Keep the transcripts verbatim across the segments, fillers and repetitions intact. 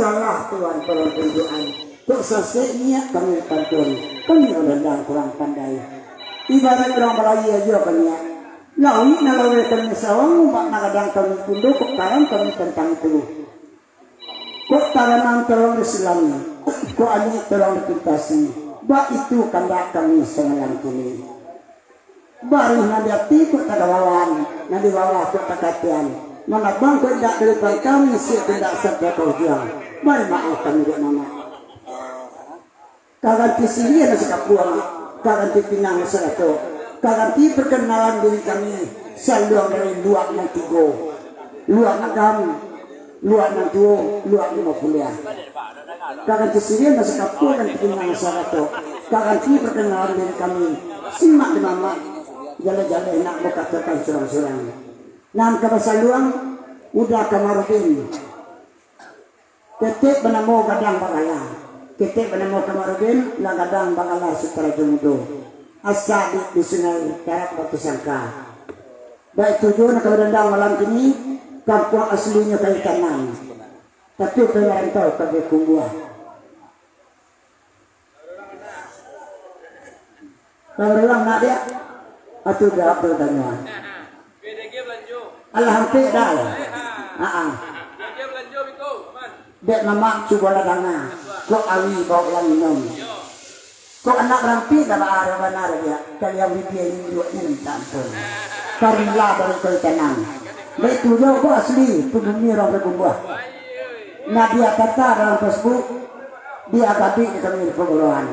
Salah Tuan tolong tunjuakan. Kok sasek niat kami pantun, kami urang kurang pandai. Ibarat urang balayia juo kami. Lauik nan laweh kami sawang, umbak nan gadang kami kundo, kok karam kami tantang itu. Kok taranan tolong disilami, kok anyuik tolong dipintasi. Bak itu kandak kami samalam kini. Barih nan di ati kok tagalawan, nan di bawah kok takatian. Manabang kok indak dari pangka, misiak kok indak sampai ka ujuang. Bari maaf kami dek mamak. Ka ganti siriah nan sakapua, ka ganti pinang nan sarato, ka ganti parkanalan diri kami, saluang dari luak nan tigo, luak agam, luak nan tuo, luak limo puluah. Ka ganti siriah nan sakapua, ganti pinang nan sarato, ka ganti parkanalan diri kami, simak di mamak, jaleh-jaleh nak bakatokan surang-surang. Nan ka basaluang, Uda Kamarudin. Ketek banamo Gadang Bagala. Ketek banamo Kamarudin, lah gadang bagala Sukarajo Mudo. Asa di, di Sungai Karak Batu Sangka. Baitu juo nan ka badandang malam kini, kampuang aslinyo Kaitanan. Tapi pai marantau ka Bakumbuah. Barulang nak dia? Atu dah apa tanya? Alah, ampek dah. Haa. Dek mamak cubolah danga. Kok awi baok lah minum. Kok anak rampik dah baarah banar dia. Kalian bibia induak ni minta ampun. Karila dari Kaitanan. Baitu juo kok asli, pribumi urang Bakumbuah. Nah, dia kata dalam Facebook, dia gadih di kami di perguruan.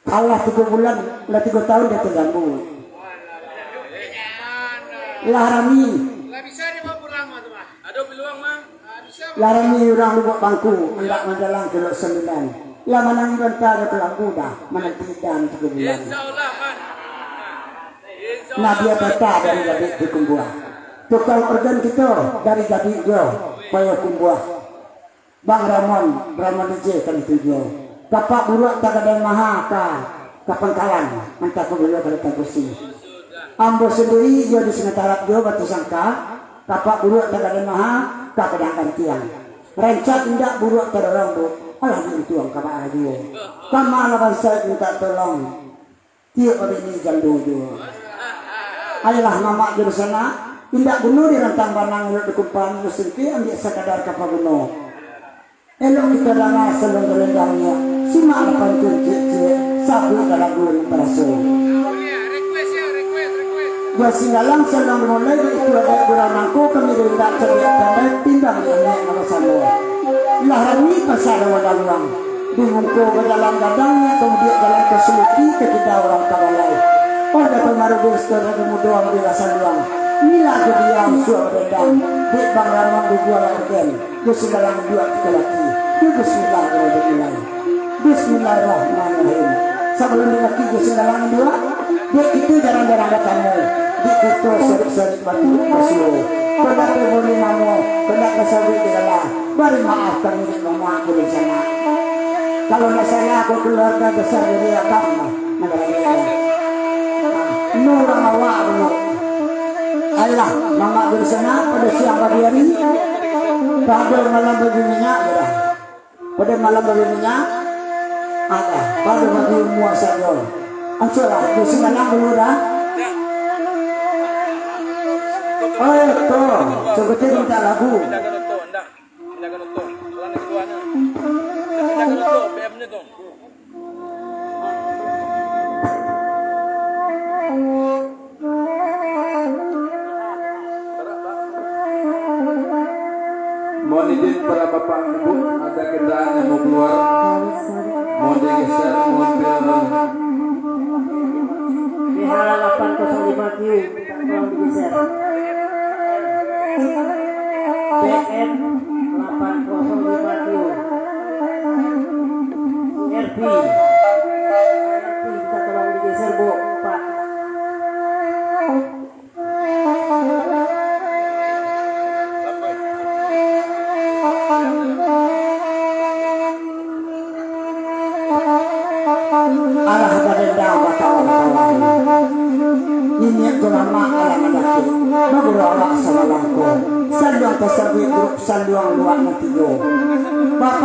Alah tigo bulan, lah tigo tahun dia tagambu. Lah rami. Lah rami urang Lubuak Bangku, andak manjalang ka Luak Sambilan. Lah manangi banta jo kalambu dah, mananti idan tigo bulan. Nah, dia patah dari Gadih Bakumbuah. Tukang organ kito dari Gadih juo, Payakumbuah. Bang Ramon, Ramon D J kami tujuah. Kapak Buruak Tagadai Maha ka, ka Pangkalan, antah pagulu ka Latang Kusi. Ambo sandiri iyo di Simataraap juo Batu Sangka, Kapak Buruak Tagadai Maha ka Padang Gantiang. Rancak indak buruak tadorong, Bu, alah diuntuang ka baa juo. Kama lah bansaik mintak tolong. Tiok babini jando juo. Ayolah mamak jo dunsanak, indak guno dirantang banang, elok dikumpan, musim ti ambiak sakadar ka paguno. Elok kito danga saluang galendangnyo, simak lah pantun ciek-ciek, sabuik lah lagu nan taraso. Jo Singgalang saluang dimulai, baitu adaik gurau nangko, kami diindak cadiak pandai, timbang di ambiak nan basamo. Lah rami pasa dawa daluang. Di muko bajalan gadang, niat bamudiak jalan ka Suluki, ka kida urang ka balai. Pada pangaruh di Ustaz Raja Mudo ambiak saluang. Inilah kejadian suah badendang, dek Bang Ramon dijual organ, di Singgalang dua tiga laki. Di Bismillah mulai dimulai. Bismillahirrahmanirrahim. Sabalum dilaki di Singgalang dua, dek kito jarang-jarang batamu, dek kito sarik-sarik batu basuo. Kok ndak ka boli namo, kok ndak ka sabuik digala. Bari maaf kami dek mamak jo dunsanak. Kalau ndak salah, ko kaluarga basar dari Akam lah, nagara Medan. Nah, ino urang awak dulu. Ayolah, mamak jo dunsanak, pado siang pagi ari, pado malam babi minyak je dah. Pado malam babi minyak, ada, pado babi umua sajo. Ansualah, di Singgalang dulu dah. Oh, to, saketek mintak lagu. Mohon izin para bapak ibu, ada kendaraan yang mau keluar. Mohon digeser, mohon biar. B H delapan kosong lima Q. Tolong digeser. B M delapan kosong lima Q. R P. R P, minta tolong digeser, Bu, Pak. Alah badendang batawa-tawa. Niniak tu lamak alah mandaki. Baguru awak sabalangko. Saluang tasabuik grup saluang luak nan tigo.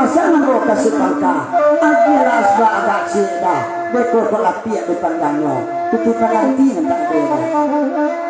Jangan bawa kasih pangka, agiah lah sabab agak ciek dah, beko kok lapiak dipandangnya, itu paganti nan tak ada dah.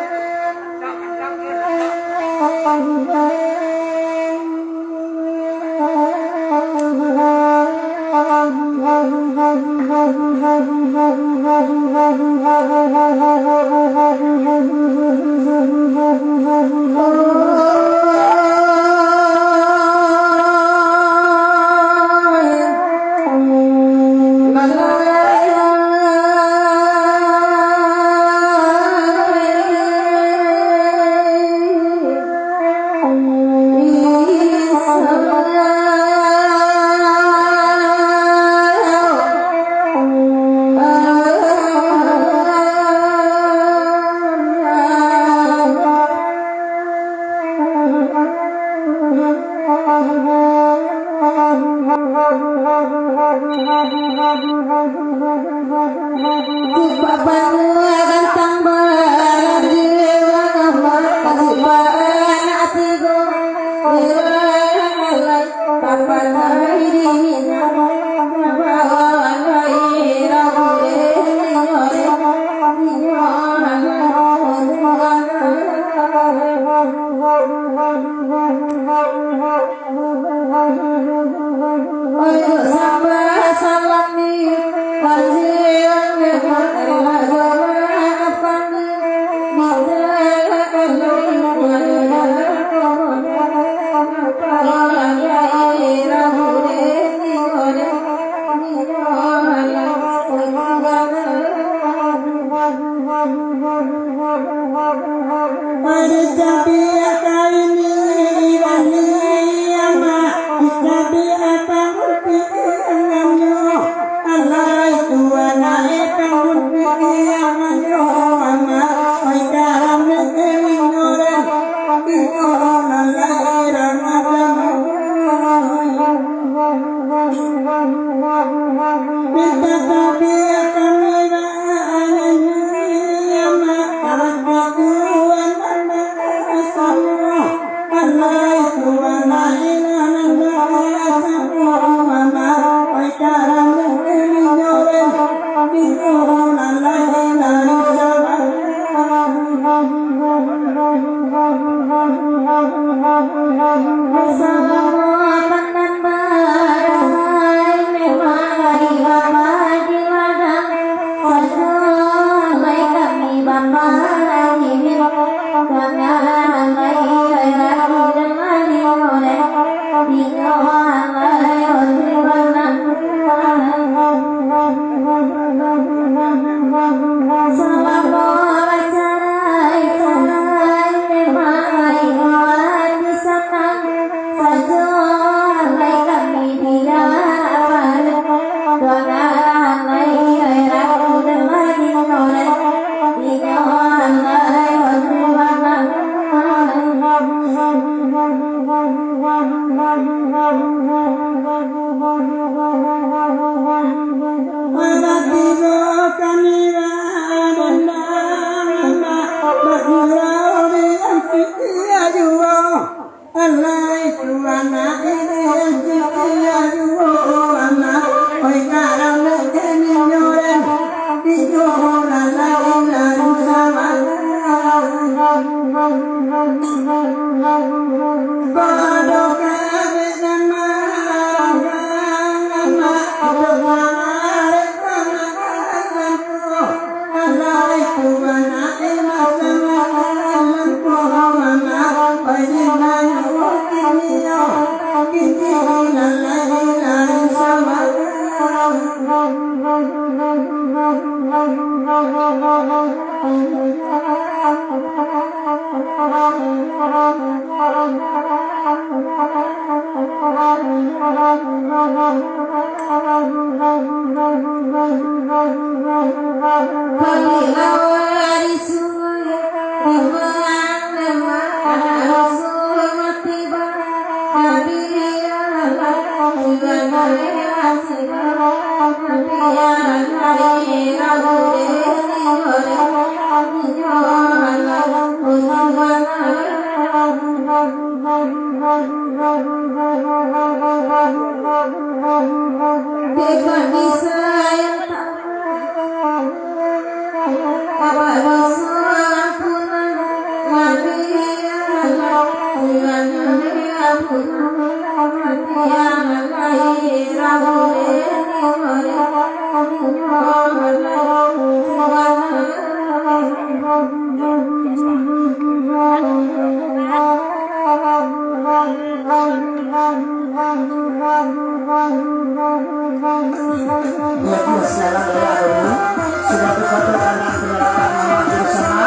Sudah terkotor tanah penyerahan nama bersama.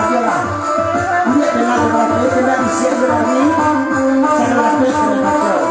Ayolah, ambil dengan orang lain, kena isi berani. Saya latih kena baca.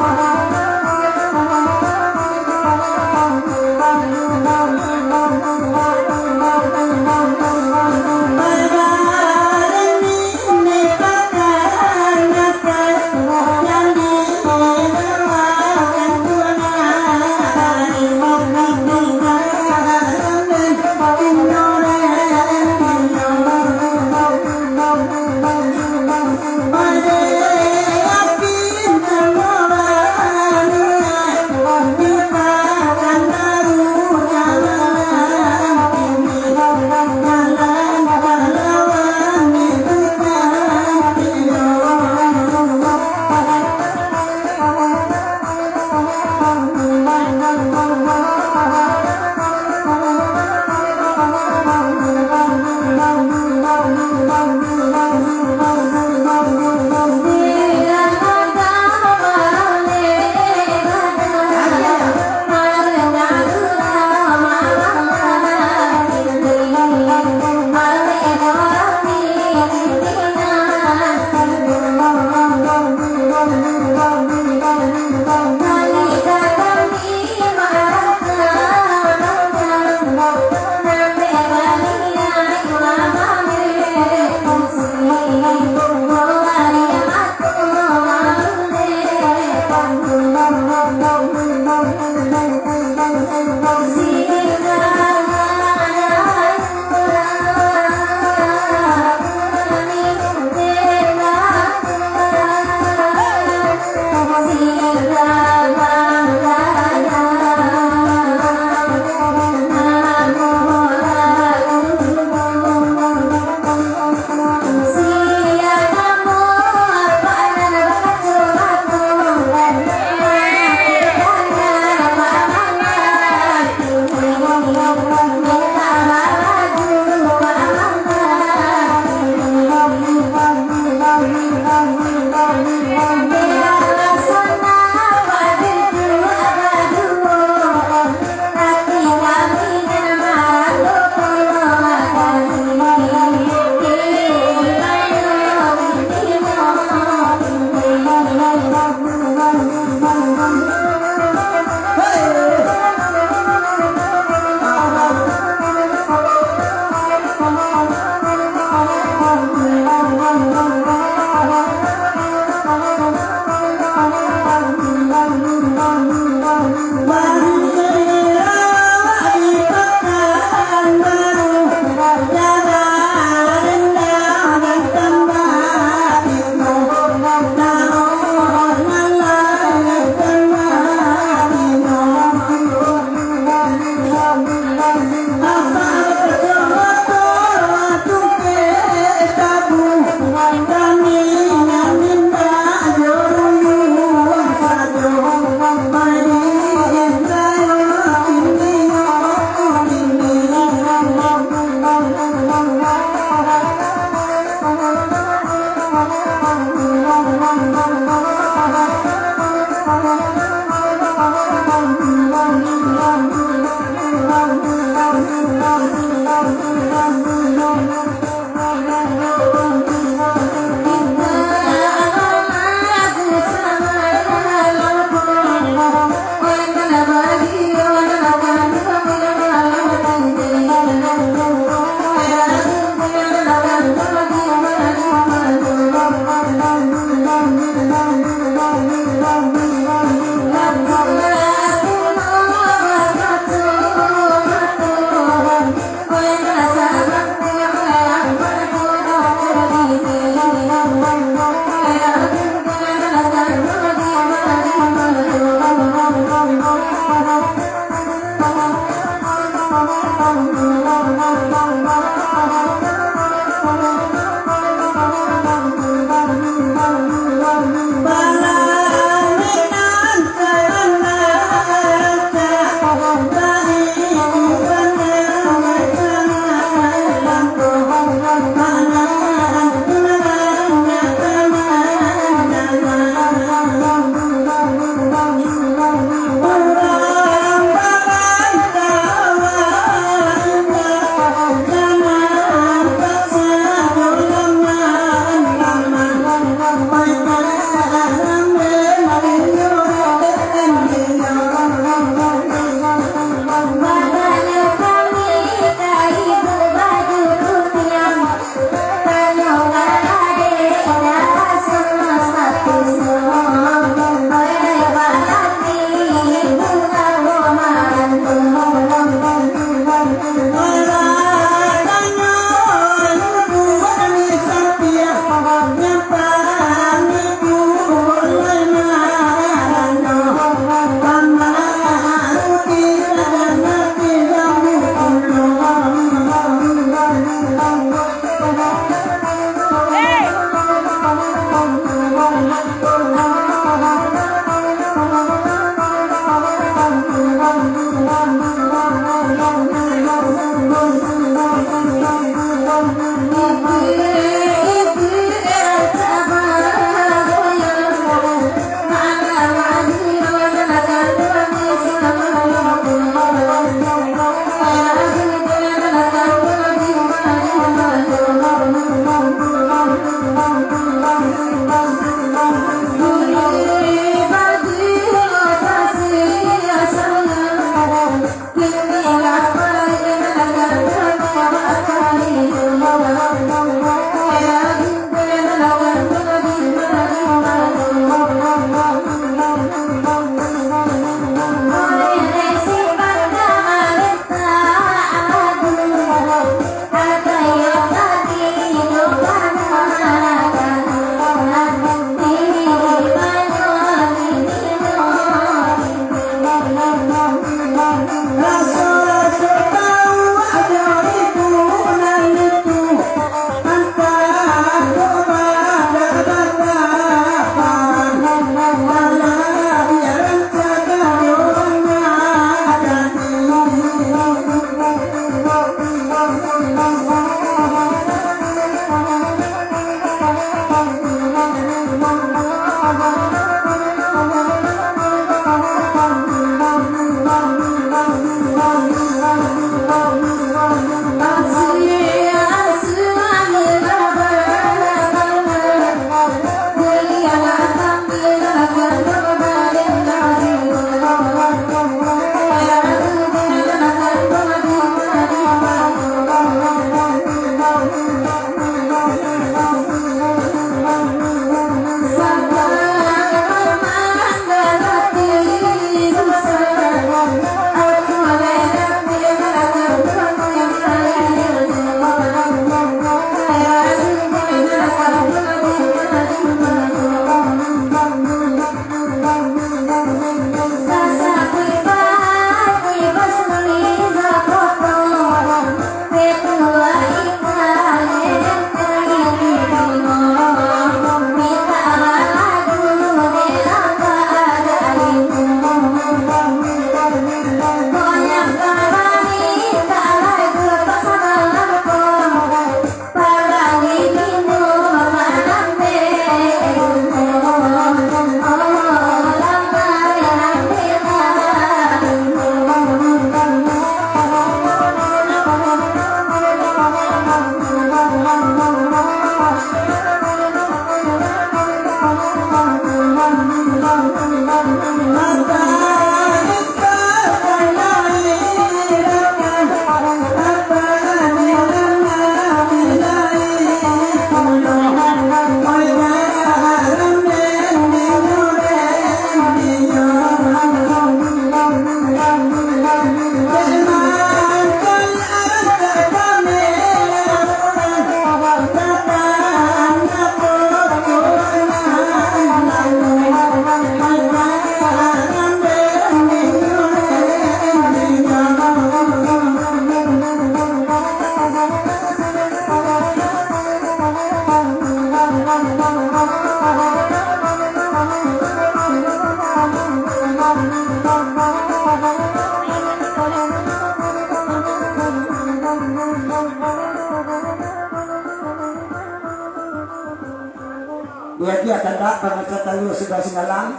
Tak bangsa talu sudah sinalang,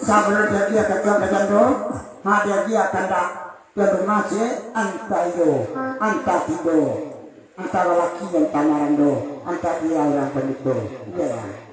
sabalun diagiah ka tuan ka jando, ha diagiah kandak tuan rumah cek, antah iyo, antah tibo, antah lalaki, antah marando, antah dia urang panito. Iyo lah.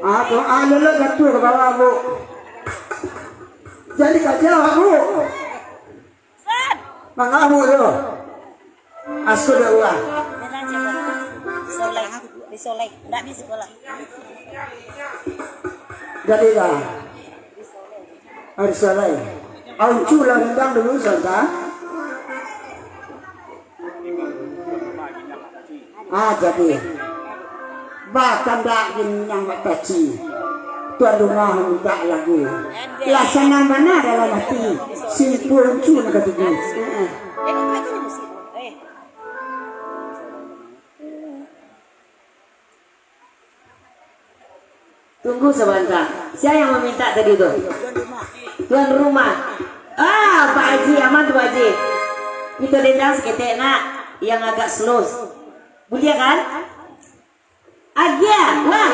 Apo, ah, lelok jatuah ka bawah, Bu. Jadi kacau, Bu. Mangga, Bu, tu? Asu dah urang. Disolek. Disolek. Ndak bisa sekolah. Jadi dah. Harus solek. Auncu lah rendang dulu, santa. Ah, jadi. Bakandak gin nan bataci. Tuan rumah mintak lagu. Lah sanang bana dalam hati. Simpul Uncu nan katigo. Heeh. Tunggu sabanta. Sia yang mamintak tadi tu? Tuan rumah. Ah, Pak Haji, aman tu, Pak Haji. Kito dendang saketek, nak, yang agak slow. Buliah kan? Agiah, wah.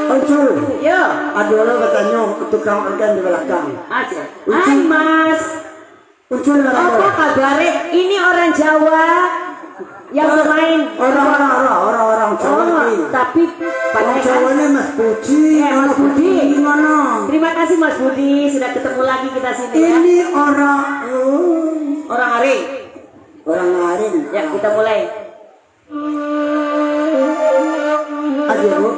Uncu. Yo. Ado urang batanyo ka tukang organ di balakang. Aja. Uncu. Hai, Mas. Ucul lah. Apa kabar? Ini orang Jawa yang bermain. Orang, orang, orang, orang, orang Jawa. Oh, tapi orang Jawa ni Mas Budi. Eh, Mas Budi. Di mana? Terima kasih Mas Budi, sudah ketemu lagi kita sini, ya. Ini orang, oh. Orang Aring. Orang Aring. Ya, kita mulai. Aduh.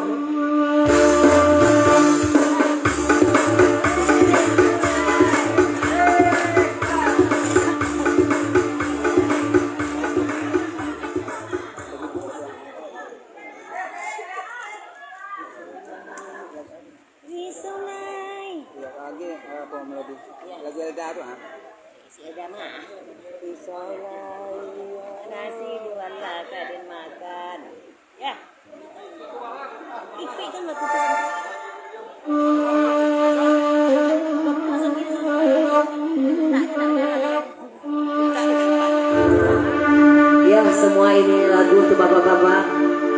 Riso lai. Iyo, lagi, eh, apo lagi? Lagu Elda tu, ha? Si Elda mah. Riso lai. Nasi jual lah ka den makan. Ya. Ipik kan waktu tu. Ya, semua ini lagu untuk bapak-bapak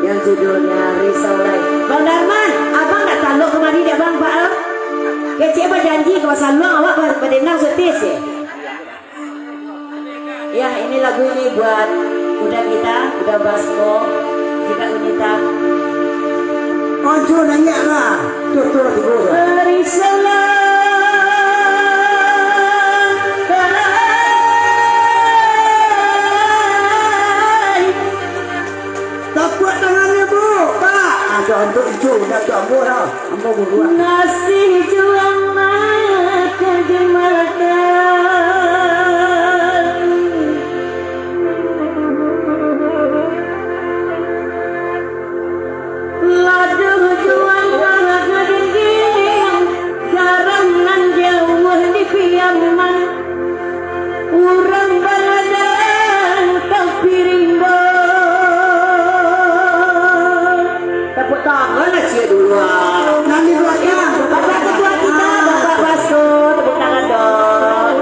yang judulnya Risau Lai. Bang Darman, abang nak talok kamari dek abang, Pak, eh? Kecek bajanji ka Pasaluang, awak ba-, badendang sotis, ya? Ya, ini lagu ini buat uda kita, uda Basko, kita Unita. Ojo nangis lah, tuh, tuh, tuh, tuh. Risau lai. Tapuak tangannyo, Bu. Pak, ado untuk Ijo, dah tu ambo dah. Ambo buruak. Nasi juang mah ka dimakan. Laduh juang mah ka digiling, garam nan jauah di Piaman. Urang baladang tapi rimbo. Tepuk tangan lah sia dulu, ah. Nan di belakang. Bapak Ketua kita, Bapak Basko, tepuk tangan dong.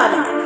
Asik.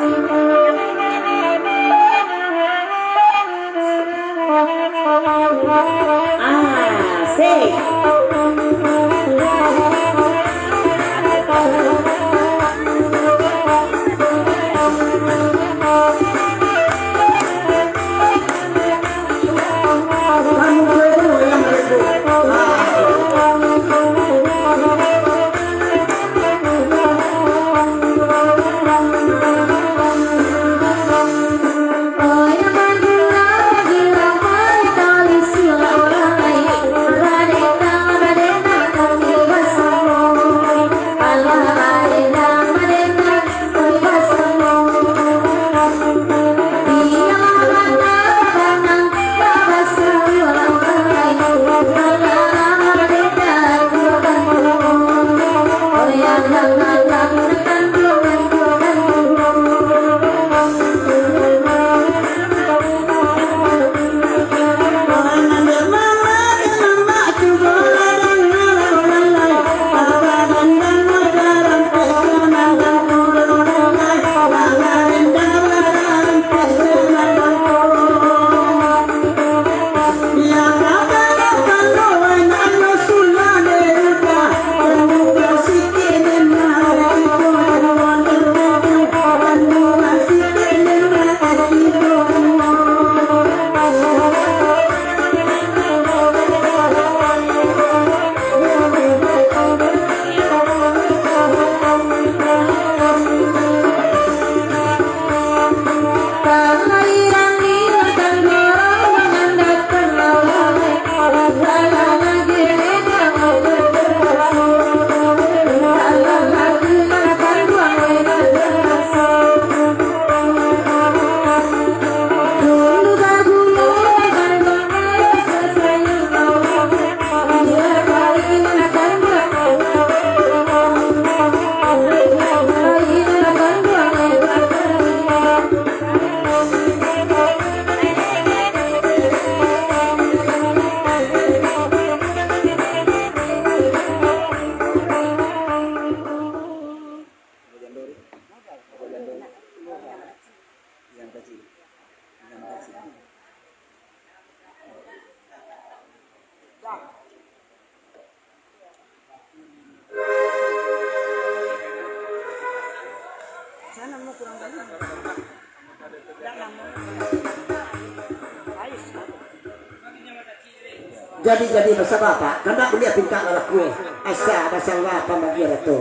Jadi, jadi, basaba, Pak. Kandak buliah pintak lalaku. Asa basaba pambagian tu.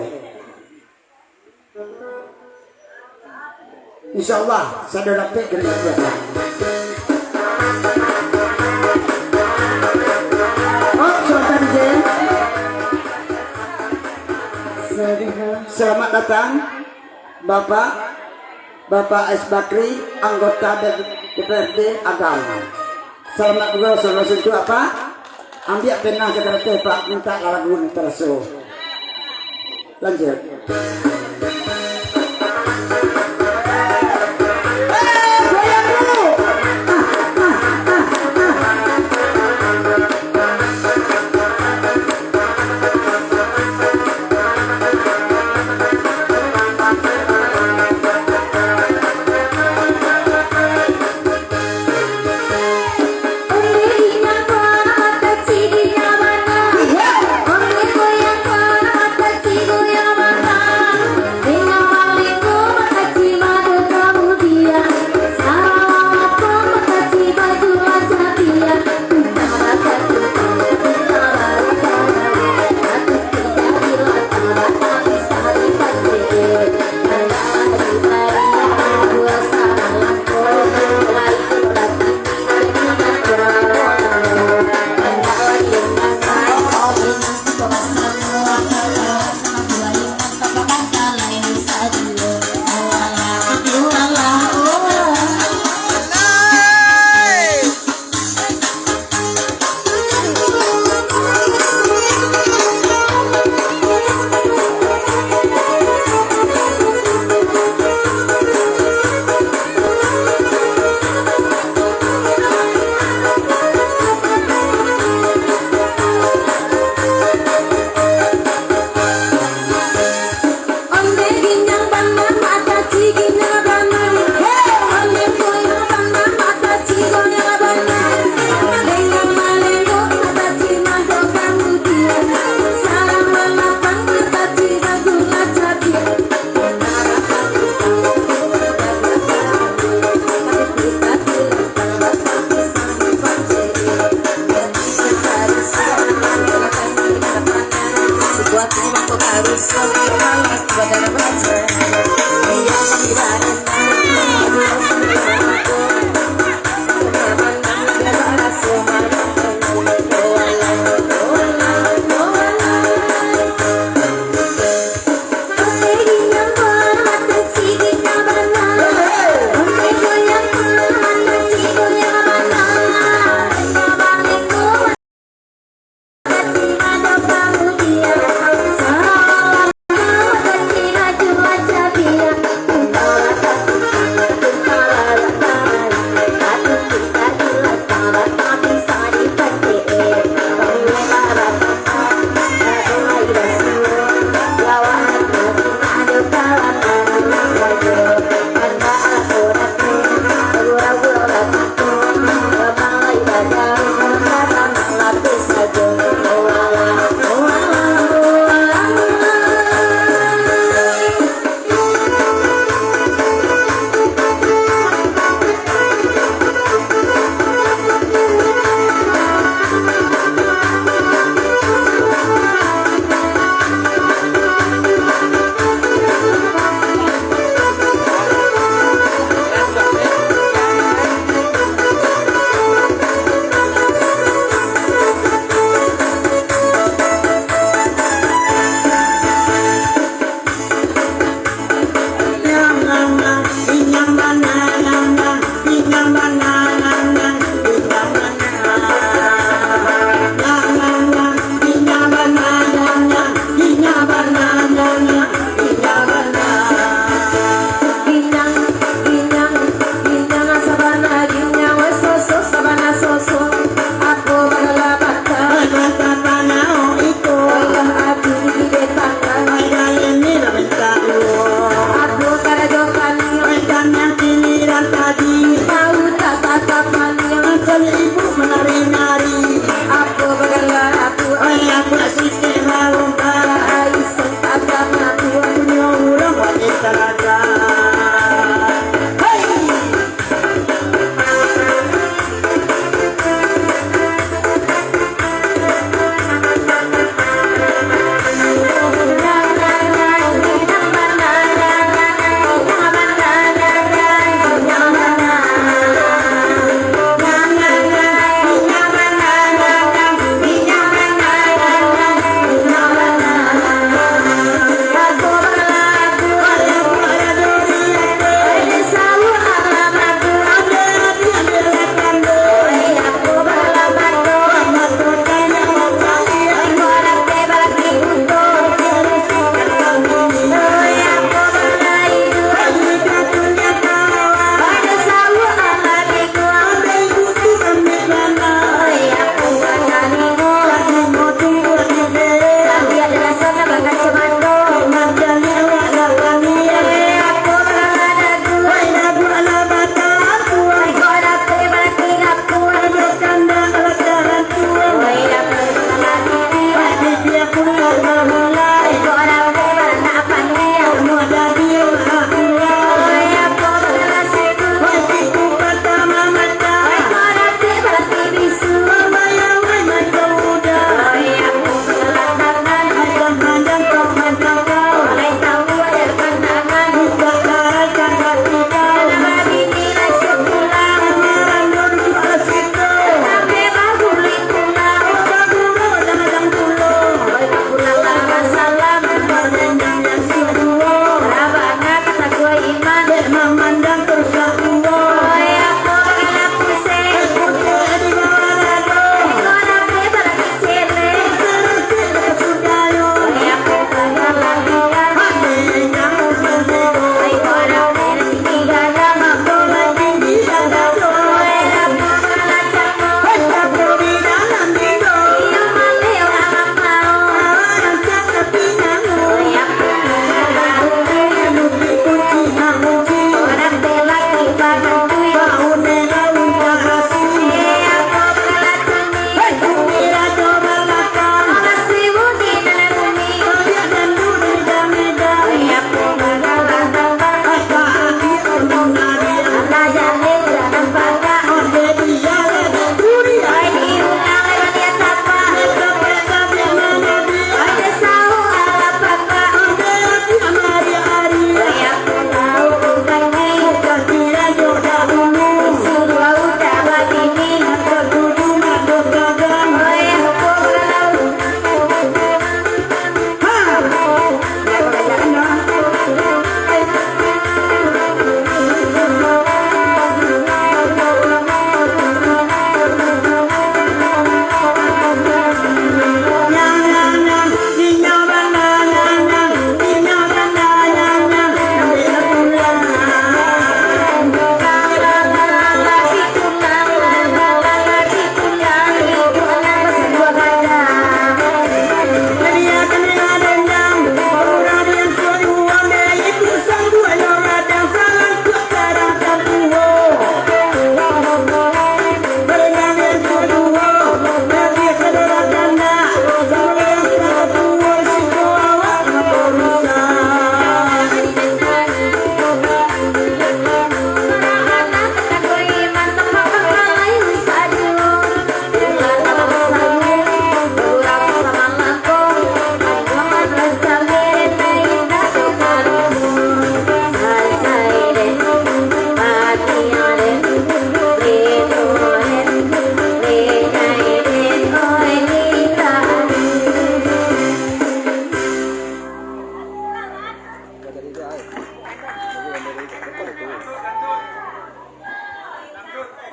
Insyaallah, sado dapek kena biasa. Oh, selamat, Jen. Selamat datang, Bapak, Bapak S Bakri, anggota D P R D Agam. Salamat pulo, selamat suntuak, Pak. Ambiak pena jo karateh, Pak, mintak lagu nan taraso. Lanjut. Eh, goyang dulu.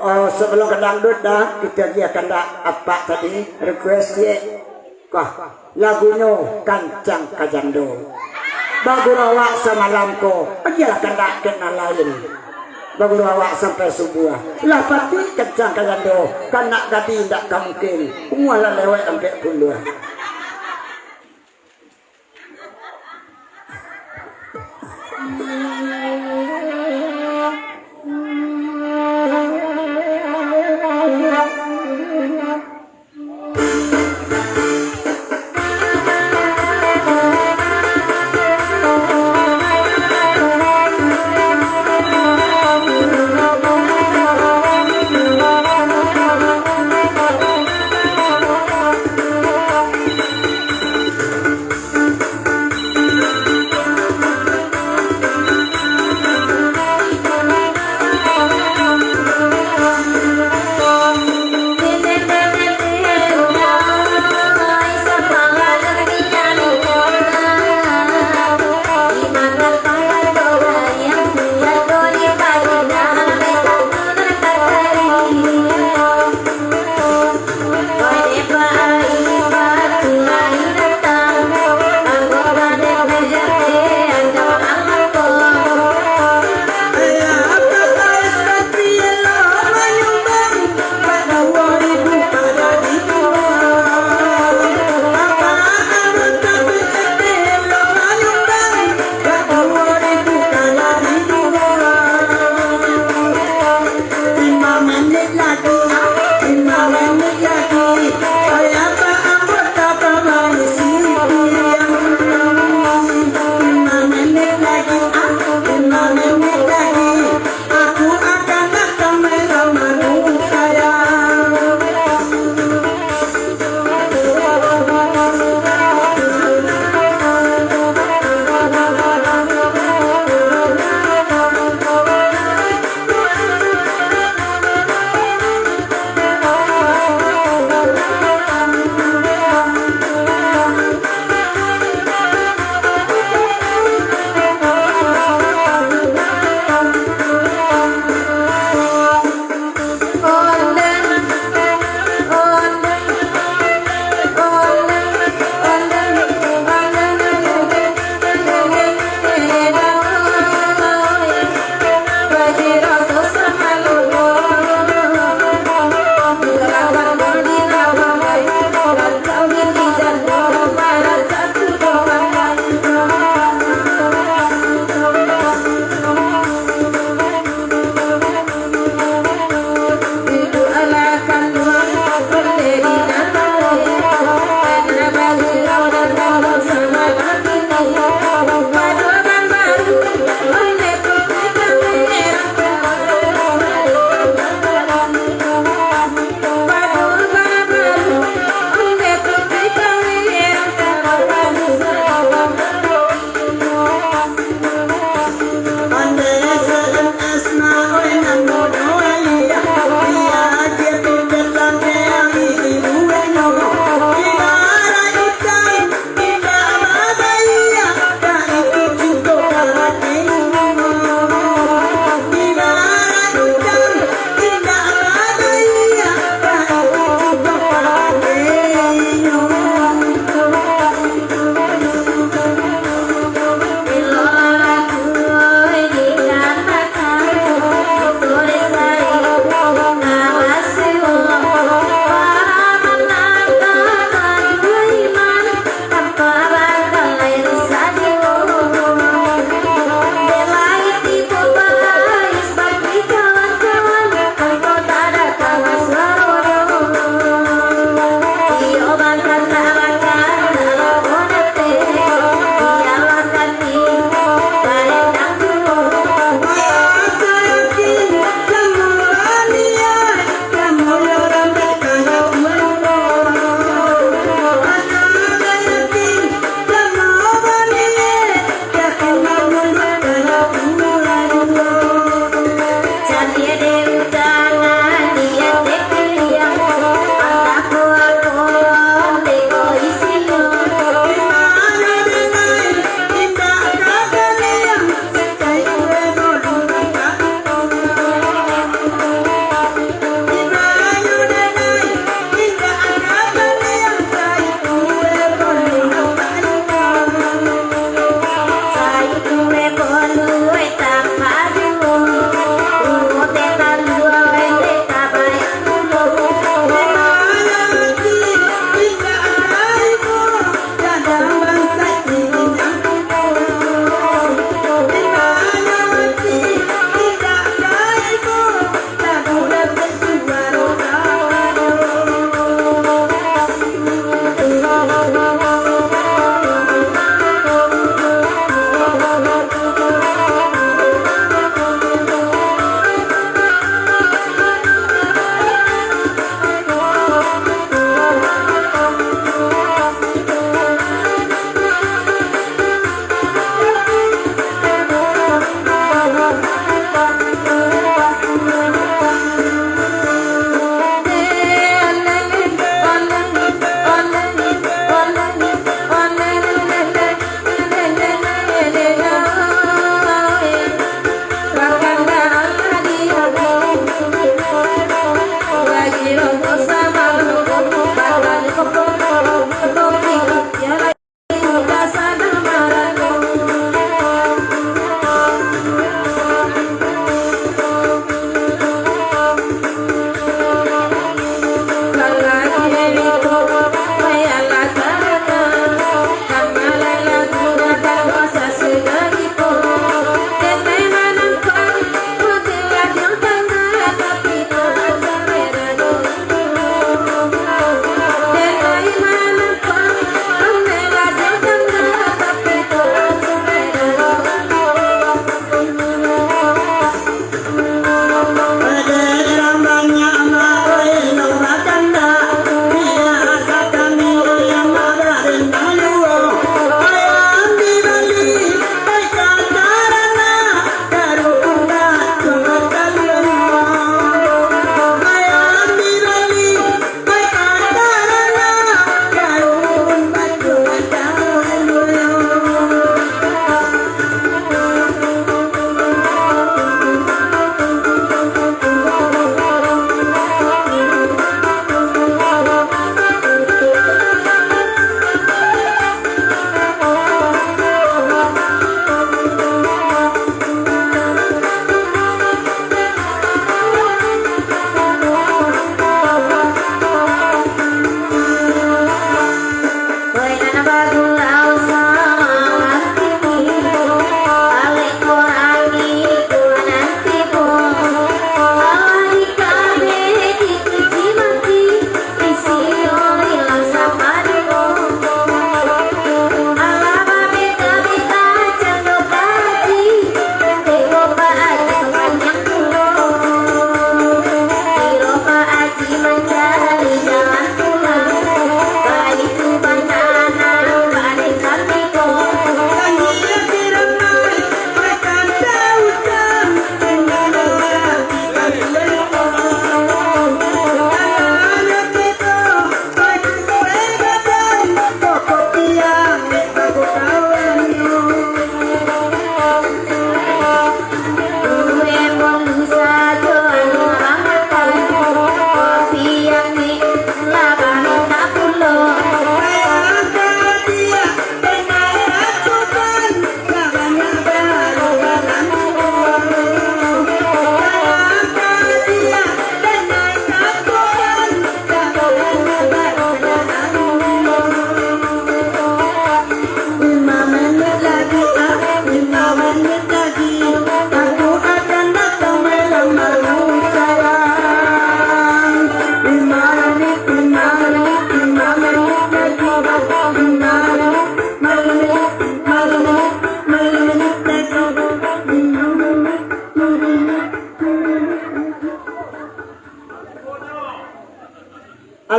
Oh, sebelum ka dangdut dah, kita agiah kandak apak tadi, request ciek. Kah, lagunyo Kancang Kajando. Baguru awak samalam ko, agiahlah kandak kek nan lain. Baguru awak sampai subuah. Lah pati Kancang Kajando, kanak gadih ndak ka mungkin. Umua lah lewat ampek puluah.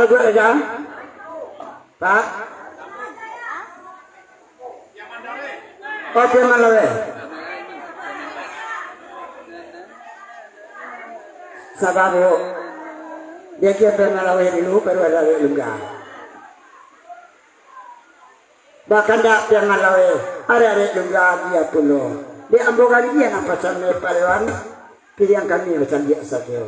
Buat aja. Pak. Oke, Malawe. Sabar, Bu. Dia kira Malawe dulu, baru ada Lungga. Bahkan dak pian Malawe, arek-arek Lungga dia pulo. Di ambo kan dia nan pasan Pak Dewan. Pilihan kami macam biaso sajo.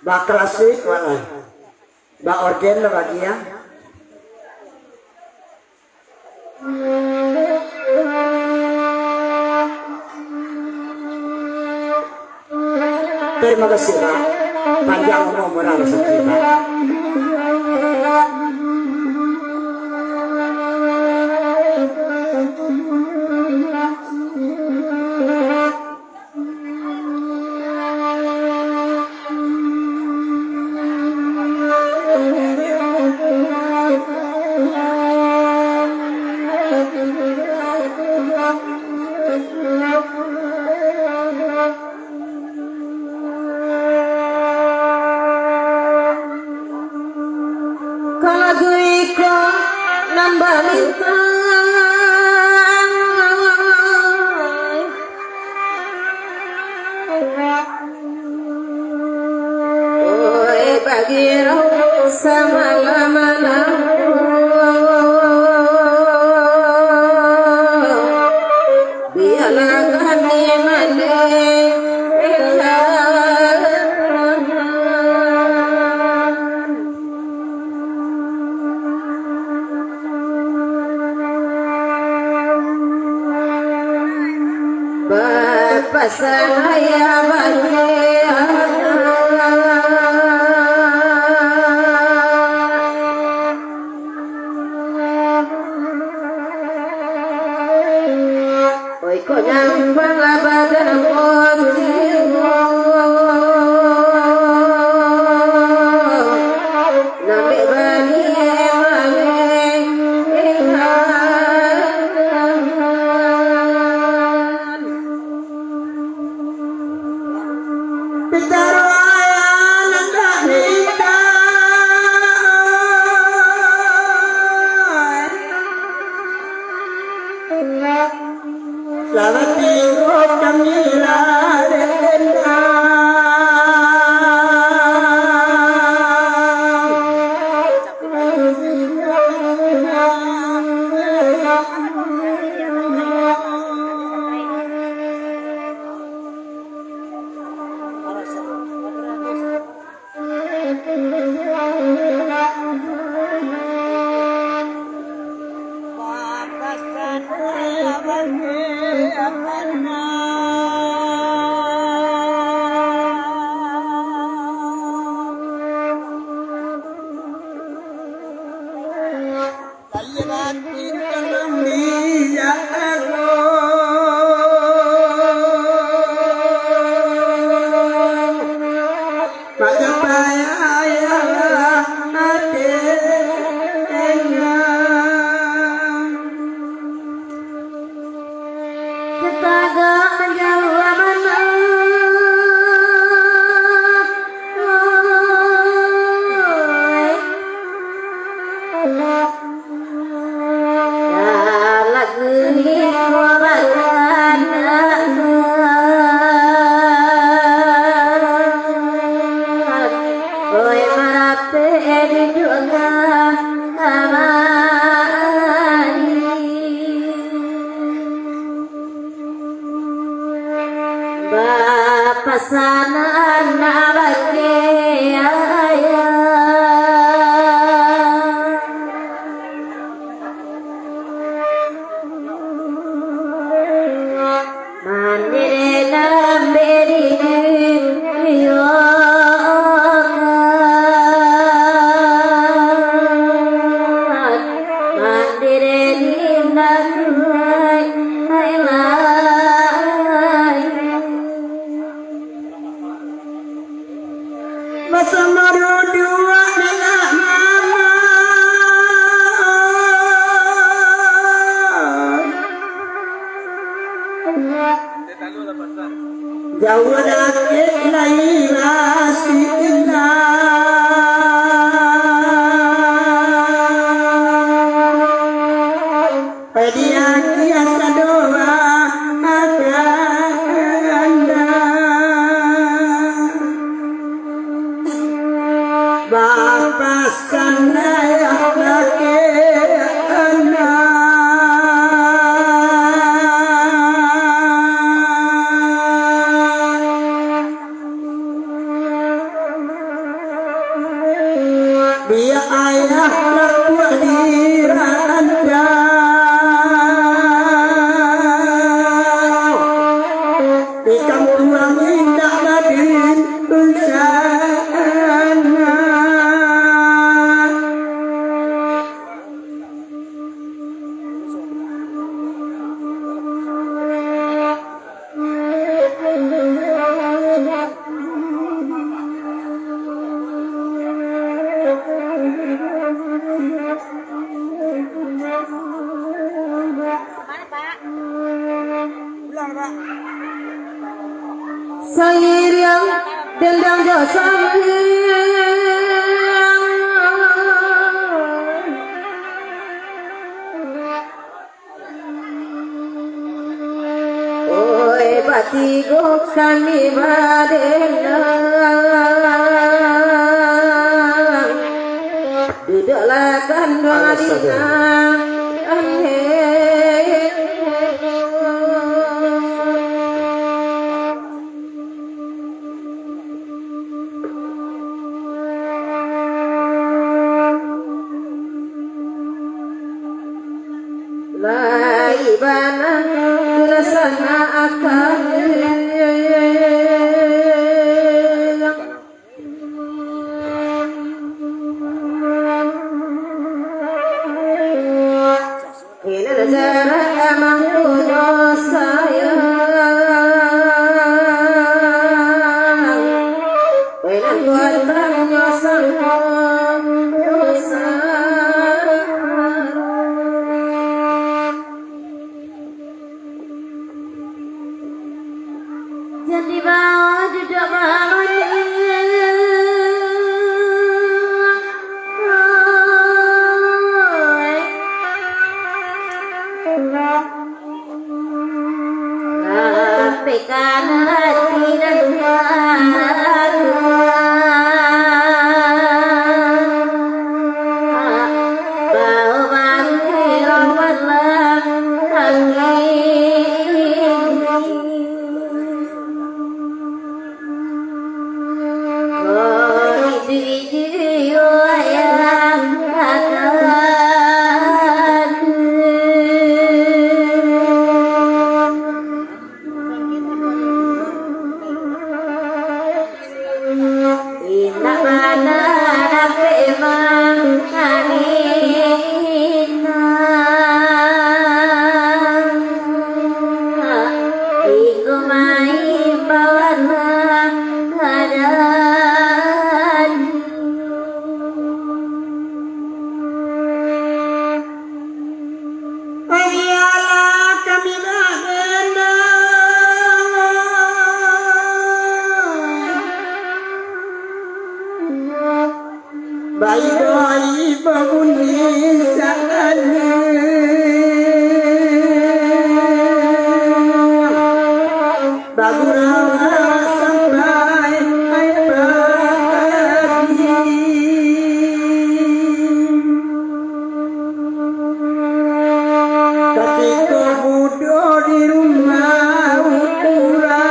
Ba klasik, wala. Ba orgen lah bagi, ya. Terima kasih, Pak. Panjang umur, murah rezeki, Pak. Kalau iko nan balintang, oi, bagi roh samalam-malam, bialah kami mandi. Bapasahaya bagian. Oi, kok nyampang lah badan pocong. Nambek bani emang. Pitaro ayah nan dak minta. Selamat tinggal kami lah. Kita agak menjauh amanah. Bapasanan abakiaya. Mandiri nan biri, iyo kan. Mandiri nan tuai, hai lai. Masa maruduak nengah mama. Jauah dakek lai rasi indah. Padiakia sadoa aganda. Bapasan ayah bakeh anak. Sairiang dendang jo sambiang. Oi, batigo kami badendang. Duduklah kanduang Alah, sabar. Adinang. Lai bana dilaksanakan. Kena jarak amang punyo sayang. Kena kuatanyo samo dosa. Jan dibawa duduak bawah. Rapikan hati dan hati. Indak bana dapek mangahina, iko maimbau anak adan. Ayolah kami badendang. Baidoi babunyi sakali. Bagurau sampai ai pagi. Katiko budo di rumah urang.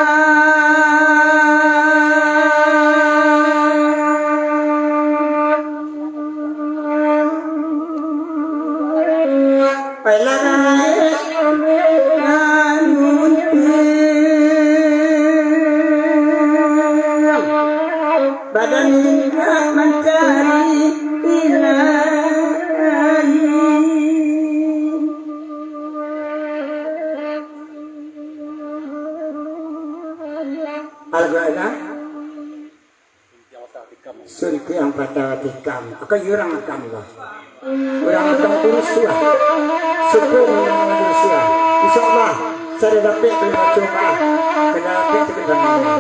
Badan indak mancari ilahi. Al-Quran. Suntiang patah tikam. Akan urang akam lah. Urang akam urus tu lah. Sukung urang urus tu lah. InsyaAllah, sada dapek tu baco, kada dapek tu kada.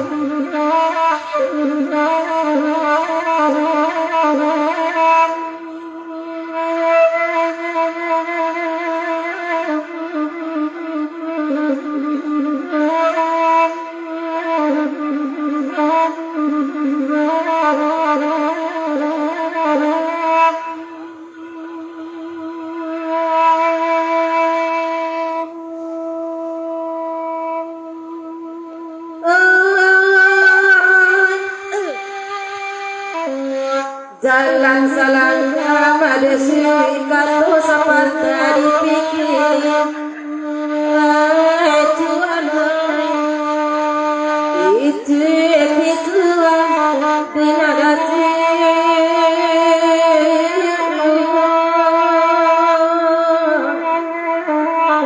Jalan salangkah madesi, kato sapatah dipikir. Ai Tuhan, itu pituah di nan ati.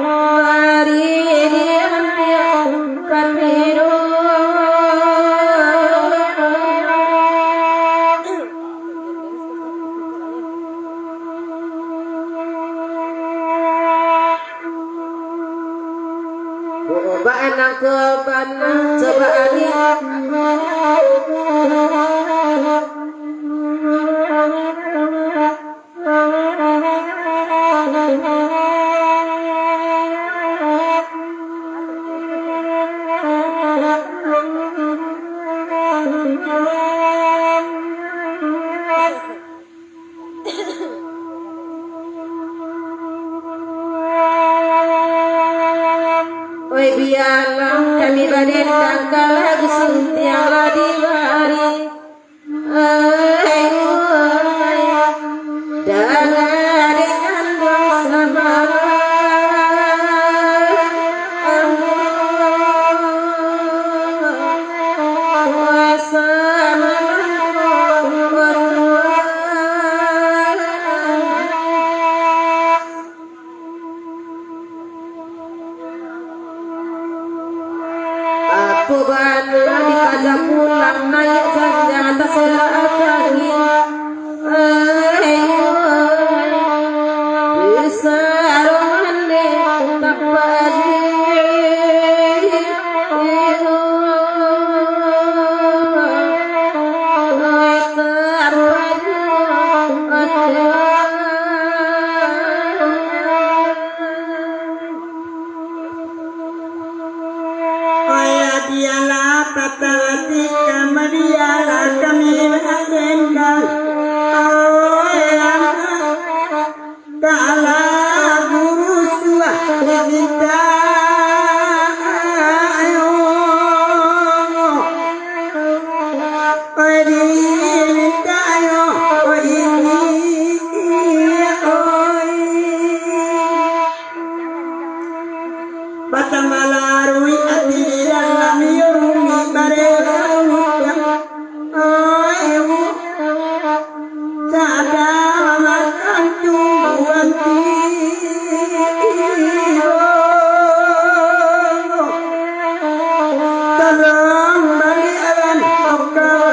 Mari diambiak kami doa. Bana, coba ni. Oi, bialah kami badendang, ka lagu suntiang lah dibari. Ai, ai, danga dek kanduang sama. Apo bana dikaja pulang, naiak janjang tasarah kami. Ai, ai, saroman dek tapaji. Oi, bialah patah ati kami, bialah kami badendang. Oi, anak, kalah guru suah diminta. Oi, diminta, oi, oi. Batambah laruih ati di dalam, iyo rumik barerau. Oi, oi. Sadang makan tumbuhan tibo. Tolong baliakan okau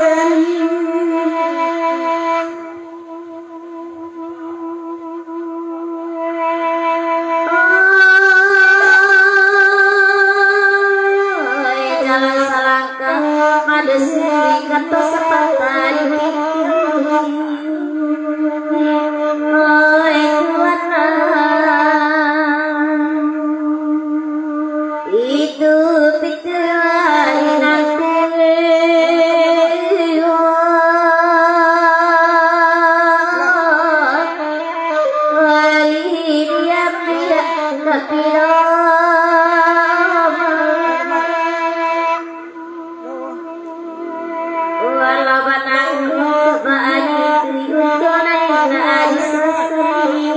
den. Oi, jalan salangkah, manusia kato sapatah di pitu. Oi, Tuhan, itu pitu ari nanti. Wali dia pihak tapi Walau banangku baaji tui untuak nan ka aji sasali.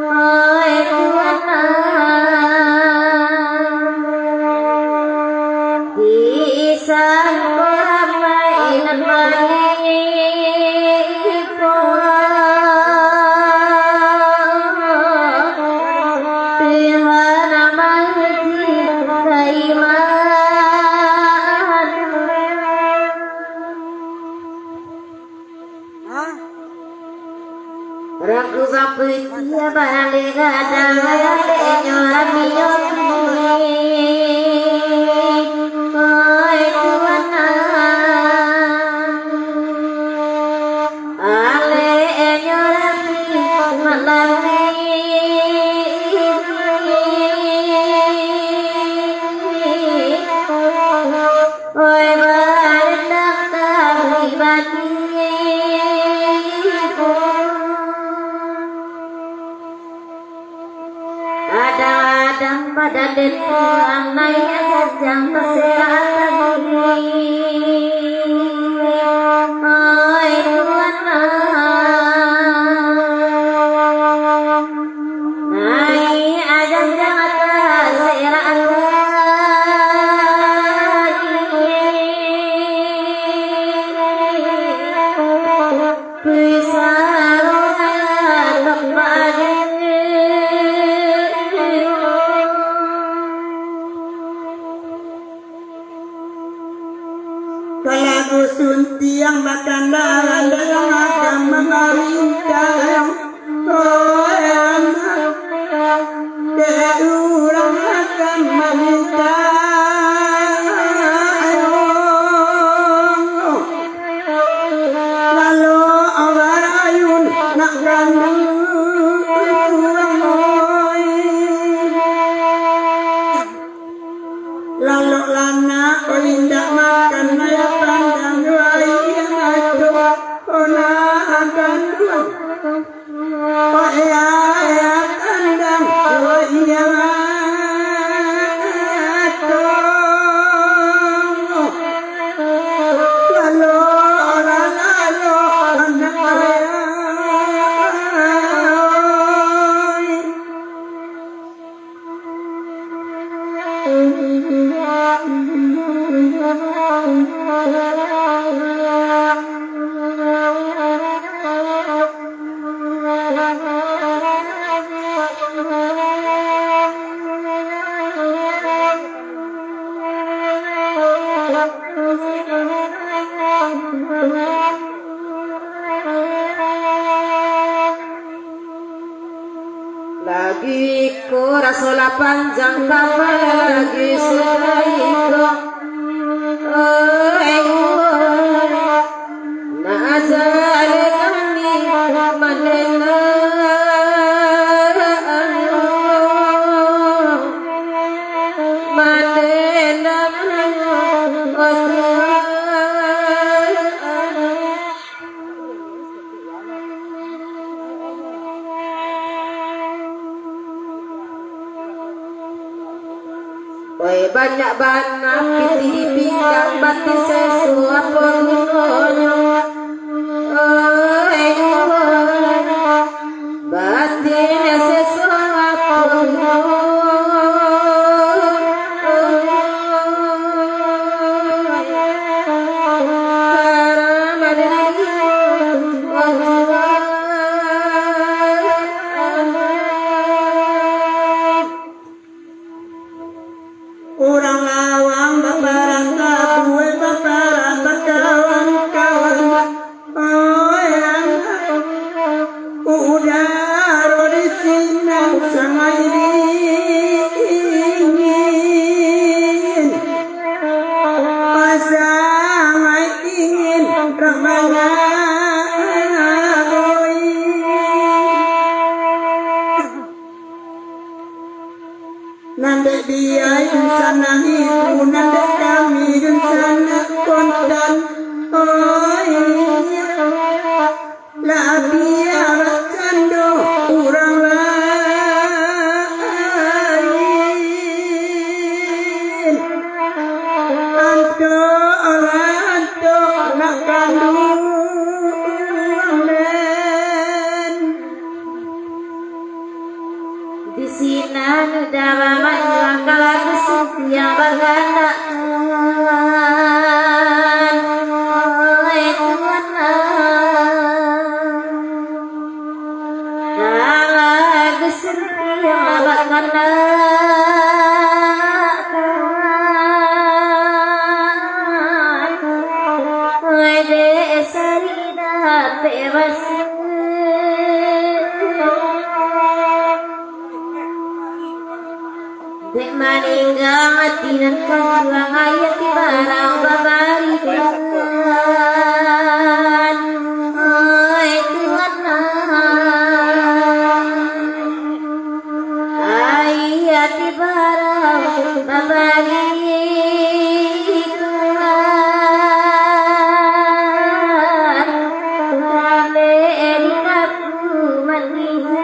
Oi Tuhan, di sangko ramai nan mangipo. Tuhan manguji kaimanan. Ragu baputia baleh gadang, aleknyo amio tuli. Oi Tuhan, aleknyo rami malam ini. Oi, barendang kami batiku. Kadang-kadang badan den pulang, naiak janjang taserak tadi. Oi, Tuhan, naiak janjang taserak tadi. Kalau dusun tiang bakandaran dalam agama maminta, oh, anak, mamintak, lalu barayun nak kanduang. Lalok lanak, oi, indak makan, ayah pandang, oi, indak makan, oi, nak kanduang. Oi, ayah pandang, oi, indak makan. Lalok, lalok, anak ayah. Lagi ko raso lah panjang, tambah lagi sudah iko. Oi, nak ajak kami mandanga, mandanga, oh Tuhan. Oi, banyak bana pitih di pinggang, batin seso apo gunonyo? Oi, batin seso apo gunonyo? Urang lawang baparak tabuai, baparak bakawan-kawan. Oi, anak, udaro di sinan sangaik dingin, sangaik dingin, ramana, oi. Nan dek bia dunsanak ibu, nan dek kami dunsanak kontan. Oi, lah bia bakcando urang lain. Antok lah antok nak kanduang den. Di sinan udah bamanyuang, kalah gusuti yang bakanak. Oi Tuhan, kalah gusuti yang bakanak. Oi dek sari dapek basi. Dek maningga mati nan kanduang, ayah ti barang babari. Oi Tuhan, ayah ti barang babari. Tuhan, sampai di kaku maningga.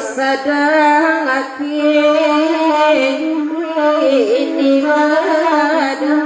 Sadang laki ini badan.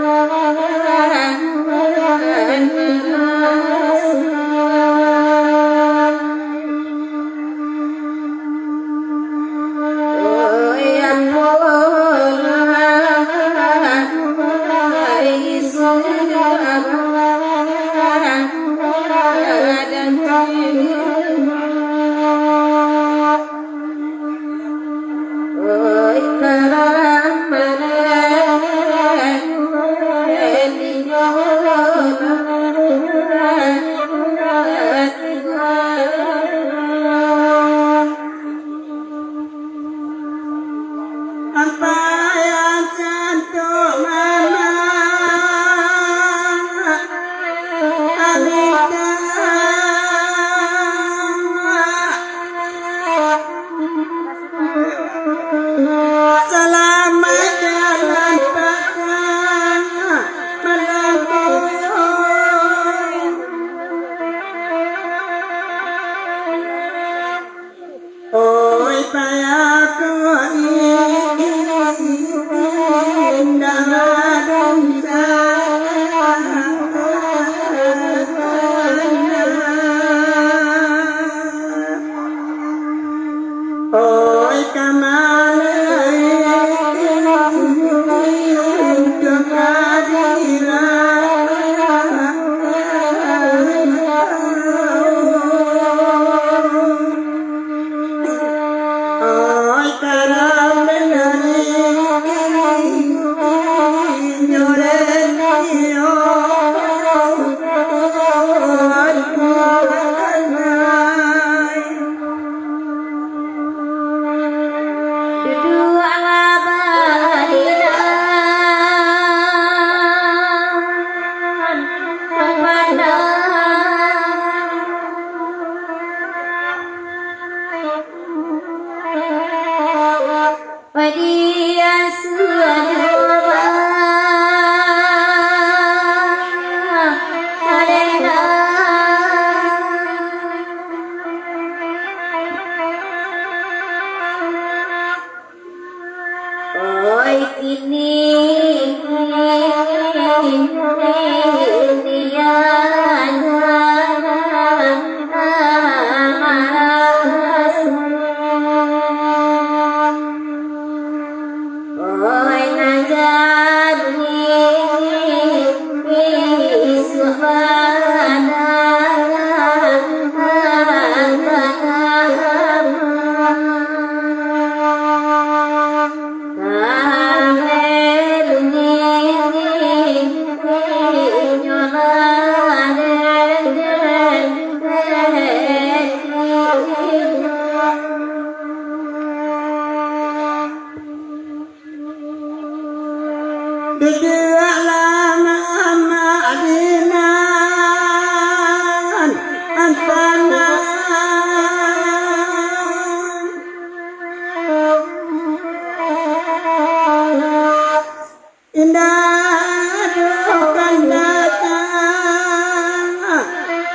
Selamat jalan, Pak. Malam boyo. Oi, payah ko indak badosa. Oi, kamana Duduaklah bariringan, bapandang padiah sudah talentang. Oi, kini, kini, kini, oi, nan jadi, isuak bana. Duduaklah mamak di nan tanah. Indak ado kan datang,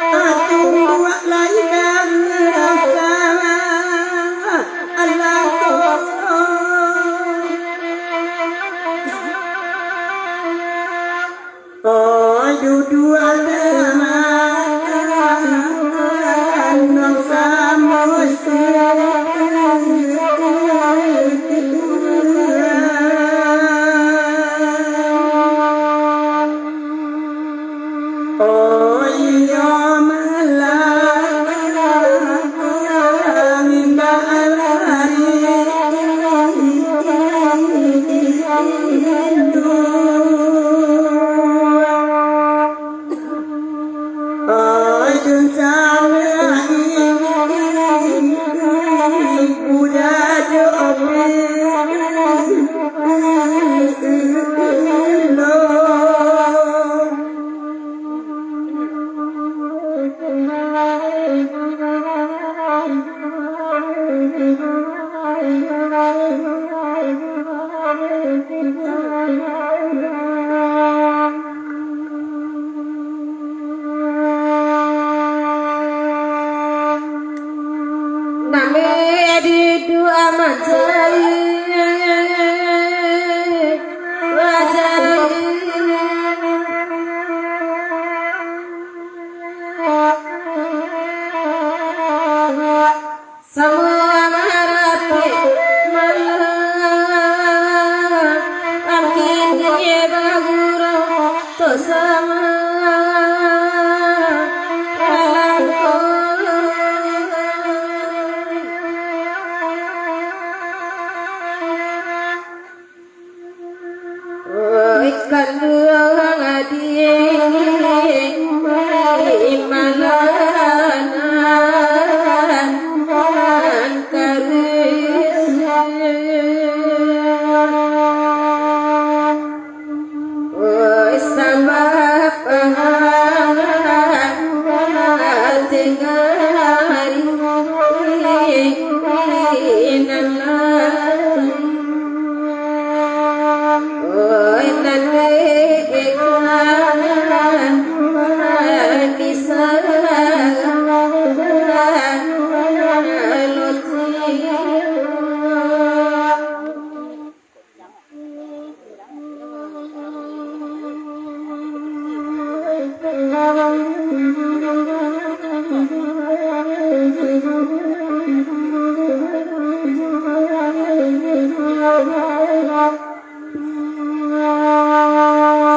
atumbua lai dari rasa, alah ko. Name di dua mancai wajah. Samo marapek malah, angkin ye bagurau to sama alangkah. Oi kanduang adiak, malah nan karuih. Oi sabab tengah hari nan lalu.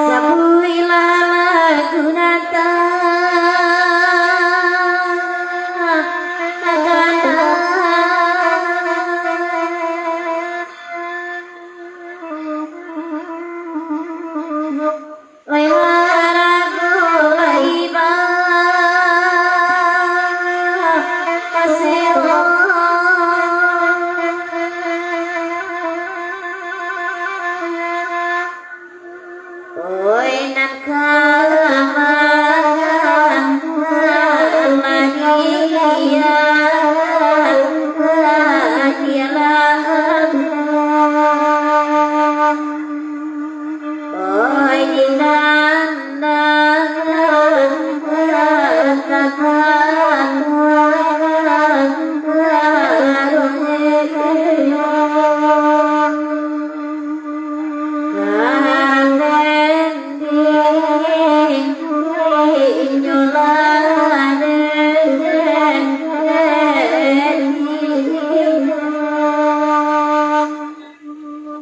Sabuiklah lagu nan takana. Oi harago iba pasiro. Oi nan ka mangan mania, dialah. Oi, di nan, nan, nan, nan,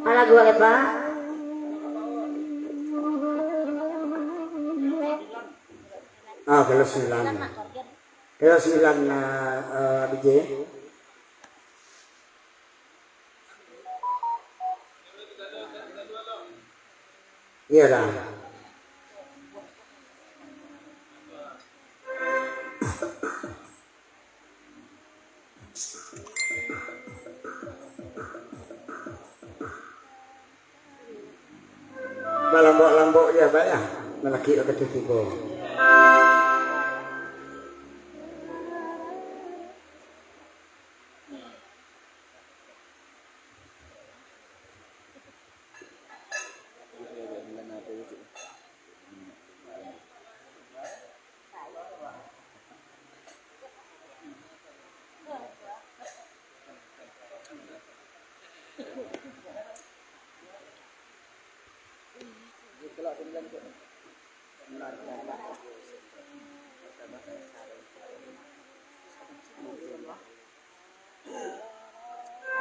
Alah, gua lepak. Ah, kalau sembilan. Kalau sembilan, ah, ah, B J. Iya dah. Balambok-lambok je, Abah, ya. Malakik wakatu tibo.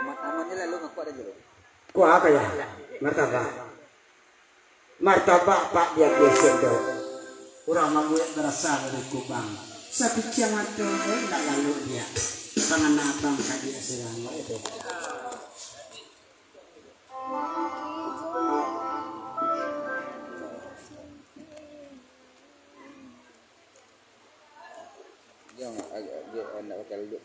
Amat-amat ni lalu ngakuak aja lo. Kuah apa ya? Martabak. Martabak pak dia biasa tu. Urang mambuek barasa dari kubang. Sapiciang mato, eh, ndak lalu dia. Pangana abang ka dia surang, itu. Jangan agak dia anak bakal duduk.